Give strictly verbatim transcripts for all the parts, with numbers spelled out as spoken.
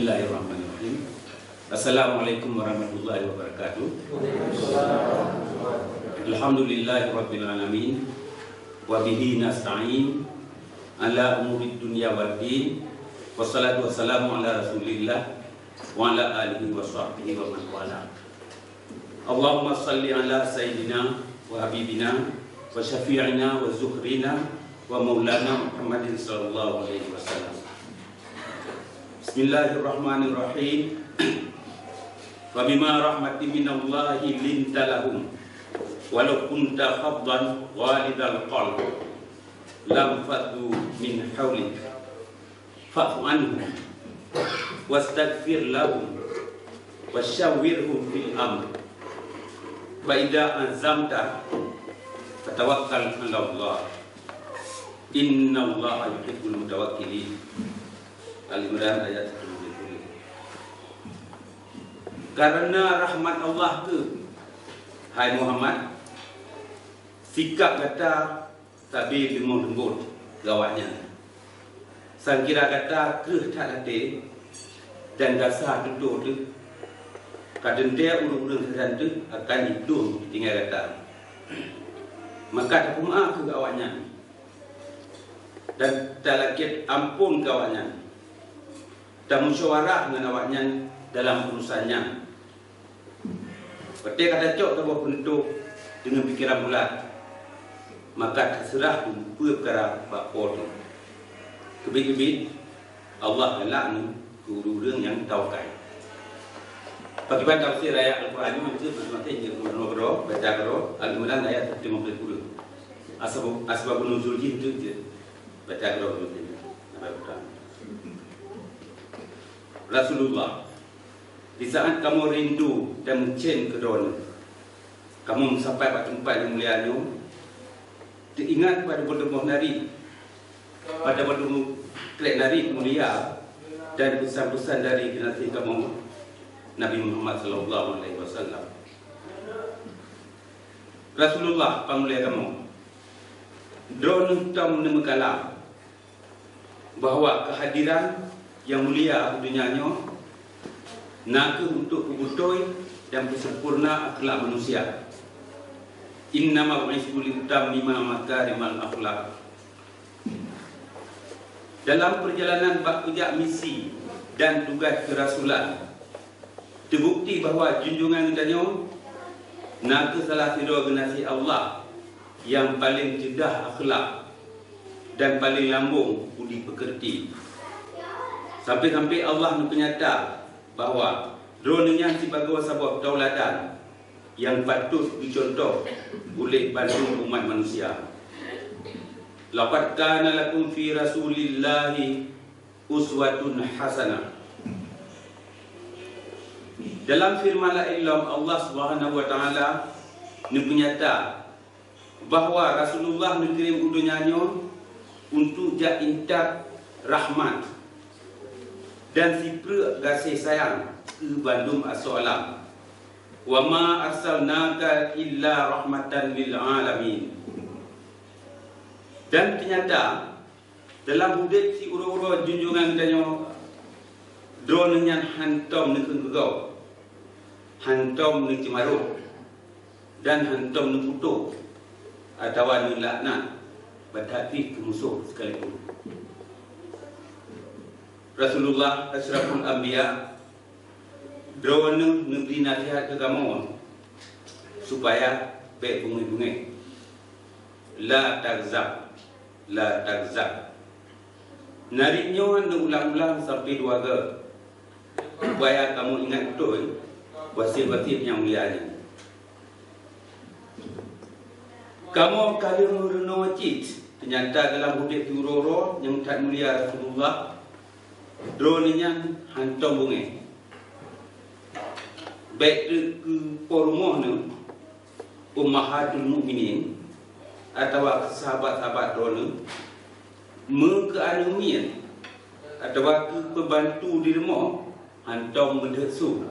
Bismillahirrahmanirrahim. Assalamualaikum warahmatullahi wabarakatuh. Alhamdulillahirabbil alamin. Wa bihi nasta'in ala umurid dunya waddin. Wassalatu wassalamu ala Rasulillah wa ala alihi wa sahbihi wa man wala. Allahumma salli ala sayyidina wa habibina wa syafi'ina wa zuhrina wa maulana Muhammadin sallallahu alaihi wasallam. Bismillahirrahmanirrahim. Fabima rahmatin minallahi linta lahum, walau kunta faddan ghalidhal qalb lam faddu min haulik. Fa'fu anhum wastaghfir lahum wa syawirhum fil amr. Fa idza azamta fatawakkal 'ala Allah. Innallaha yuhibbul mutawakkilin. Al Imran ayat satu ratus tujuh puluh. Karena rahmat Allah keuh, hai Muhammad, sikap gata sabe leumoh leumbot keu awaknyan. Sangkira gata kreueh that até dan gasa tutoe teuh, ka teuntée ureuëng-ureuëng sajan teuh akan jiplueng tinggai gata. Maka tapeumeu'ah keu awaknyan dan talakée amphon keu awaknyan. Tamusyawarah ngon awaknyan dalam urusan nyan. Watée ka tacok saboh peunutôp deungon pikeran bulat, maka taseurah keu peue peukara bak Po teuh. Keubiet-keubiet, Allah galak nyoe keu ureuëng-ureuëng nyang tawakal. Pakriban tafsir ayat Al-Quran nyoe, maté nyang keudroe-keudroe, baca keudroe, Al-Imran ayat lima belas puluh. Asbab, asbab nuzul jih tu je. Baca keudroe dulu. Rasulullah, di saat kamoe rindu dan meucen keu Droeneueh, kamoe meusapat bak teumpat nyang mulia nyoe, teuingat pada buleuen boh nari, pada buleuen trek nari mulia dan peusan-peusan dari keunaséh kamoe, Nabi Muhammad sallallahu alaihi wasallam. Rasulullah, pangmulia kamoe, Droeneueh tom neumeukalam bahwa keuhadiran nyang mulia u donya nyoe na kheueh untuk peubeutôi dan peusempurna akhlak manusia. Innama bu'itstu liutammima makarimal akhlak. Dalam peurjalanan bak peujak misi dan tugaih keurasulan, teubukti bahwa junjungan geutanyoe na kheueh salah sidroe geunaséh Allah nyang paleng ceudah akhlak dan paleng lambong budi peukeurti. Sampai-sampai Allah neupeunyata bahwa Droeneueh nyan sibagoe saboh tauladan nyang patôt geucuntoh uleh bandum umat manusia. "Laqad kana lakum fi Rasulillahi uswatun hasanah." Dalam feureuman laén lom, Allah Subhanahu wa Taala neupeunyata bahwa Rasulullah neukirém u donya nyoe untuk jak intat rahmat dan sipreuk gaséh sayang keu bandum asoe alam. "Wa ma arsalnaka illa rahmatan lil alamin." Dan teunyata, dalam udeb siuroe-uroe junjungan geutanyoe, Droeneueh nyan hantom neukheun geugob, hantom neuceumarot, dan hantom neuputôh atawa neulaknat, bahkan pih keu musoh sekalipun. Rasulullah Asyraful Anbiya, Droeneueh neubri naseuhat keu kamoe supaya bék beungéh-beungéh. La taghdab, la taghdab. Narit nyoe neuulang-ulang sampoe dua goe, supaya kamoe ingat beutôi wasiet-wasiet nyang mulia nyan. Kamoe ka lheueh meurunoe cit, teunyata dalam udeb siuroe-uroe nyang that mulia Rasulullah, Droeneueh nyan hantom beungéh. Bék treuk keu po rumoh neuh, Ummahatul Mukminin, atawa keu sahabat-sahabat Droeneueh, meu keu aneuk miet, atawa keu peubantu di rumoh, hantom meudeuh su.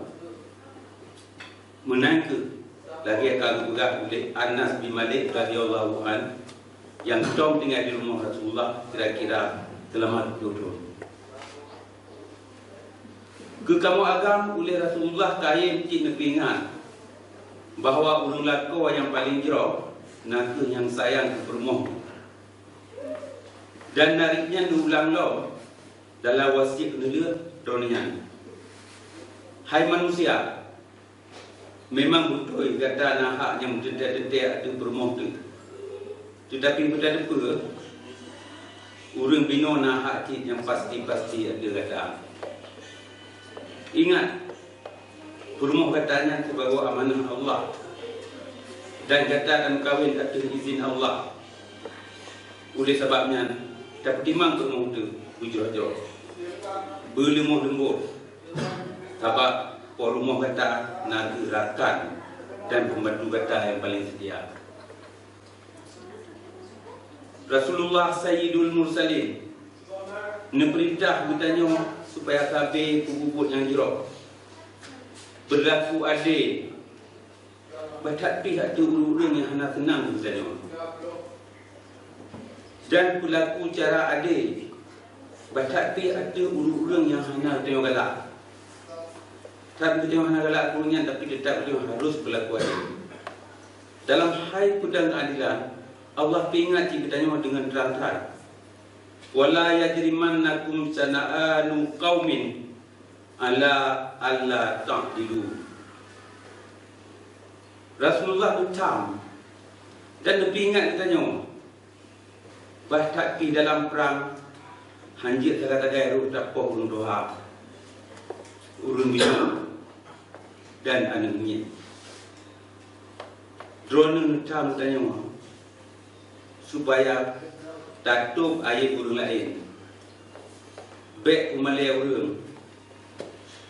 Meunan kheueh lagée ka geupeugah uleh Anas bin Malik radhiyallahu anh, nyang tom tinggai di rumoh Rasulullah kira-kira seulama dua ploh thon. Keu kamoe agam, uleh Rasulullah kayém cit neupeuingat bahwa ureuëng lakoe nyang paleng jroh na kheueh nyang sayang keu peurumoh, dan narit nyan neuulang lom dalam wasiet keuneulheueh droeneuh nyan. Hai manusia, memang beutôi gata na hak nyang meuteuntée-teuntée ateueh peurumoh teuh. Teutapi beutateupeue, ureuëng binoe na hak cit nyang pasti-pasti ateueh gata. Ingat, peurumoh gata nyan sibagoe amanah Allah, dan gata ka meukawen ateueh izin Allah. Oleh sabab nyan, tapeutimang peurumoh teuh beujroh-jroh, beuleumoh leumbot, sabab po rumoh gata na kheueh rakan dan pembantu gata nyang paleng seutia. Rasulullah Sayyidul Mursalin neupeurintah geutanyoe supaya sabe peubuet nyang jroh, beurlaku adé, bah that pih ateueh ureuëng-ureuëng nyang hana seunang geutanyoe, dan peulaku cara adé, bah that pih ateueh ureuëng-ureuëng nyang hana geutanyoe galak. That geutanyoe hana galak keu ureuëng nyan, tapi teutab geutanyoe harôh peulaku adé. Dalam hai peudang keuadelan, Allah peuingat cit geutanyoe deungon trang-trang, "Wala yajrimannakum syana'anu qaumin ala alla ta'dilu." Rasulullah geutam dan neupeuingat geutanyoe, bah that pih dalam prang, hanjeuet sagai-sagai rôh tapoh ureuëng tuha, ureuëng bineuk, dan aneuëk miet. Droeneuh neutam geutanyoe supaya tatôb aéb ureuëng laén, bék peumalée ureuëng,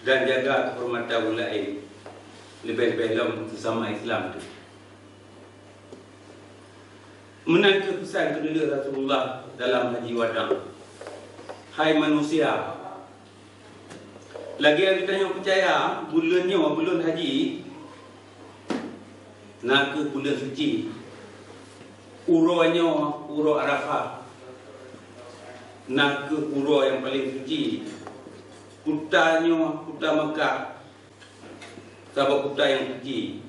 dan jaga keuhormatan ureuëng laén, leubeh-leubeh lom sesama Islam teuh. Meunan kheueh peusan keuneulheueh Rasulullah dalam haji wada. Hai manusia, lagée nyang geutanyoe peucaya, buleuen nyoe buleuen haji, na kheueh buleuen suci. Uroe nyoe uroe Arafah, na kheueh uroe nyang paleng suci. Kuta nyoe kuta Meukah, sabab kuta nyang suci.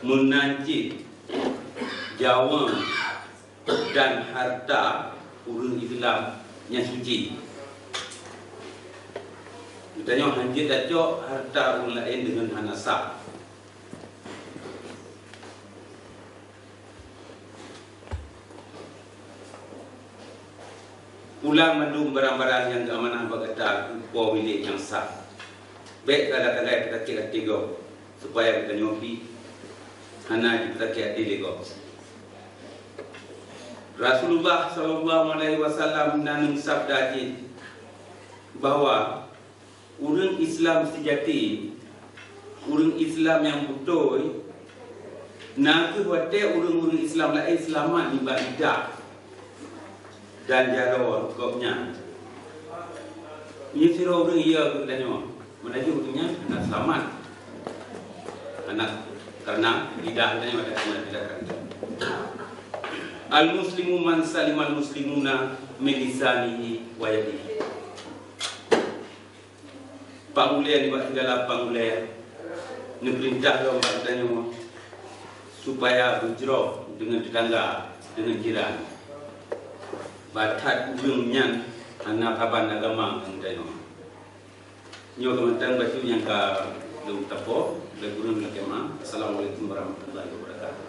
Meunan cit jaweueng dan hareuta ureuëng Islam nyang suci. Geutanyoe hanjeuet tacok hareuta ureuëng laén deungon hana sah. Pulang mandum barang-barang nyang geuamanah bak gata keu po milék nyang sah. Bék sagai-sagai peusakét até gob, supaya geutanyoe pih hana jipeusakét até lé gob. Rasulullah sallallahu alaihi wasallam na neusabda cit bahwa ureuëng Islam seujati, ureuëng Islam nyang beutôi, na kheueh watée ureuëng-ureuëng Islam laén seulamat nibak lidah dan jaroe gobnyan. Nyoe sidroe ureuëng iya keu geutanyoe, meunajih ureuëng nyan hana seulamat. Hana, karena lidah geutanyoe ada kena tindakan. Al-muslimu man salimal muslimuna min lisanihi wa yadihi. Pangulée nibak sigala pangulée, neupeurintah lom bak geutanyoe supaya beujroh deungon teutangga, deungon jiran. Bah that ureuëng nyan hana saban agama ngon geutanyoe. Nyoe keuh mantong bacut nyang ka lôn tapoh, lé gurée lakée meu'ah. Assalamualaikum warahmatullahi wabarakatuh.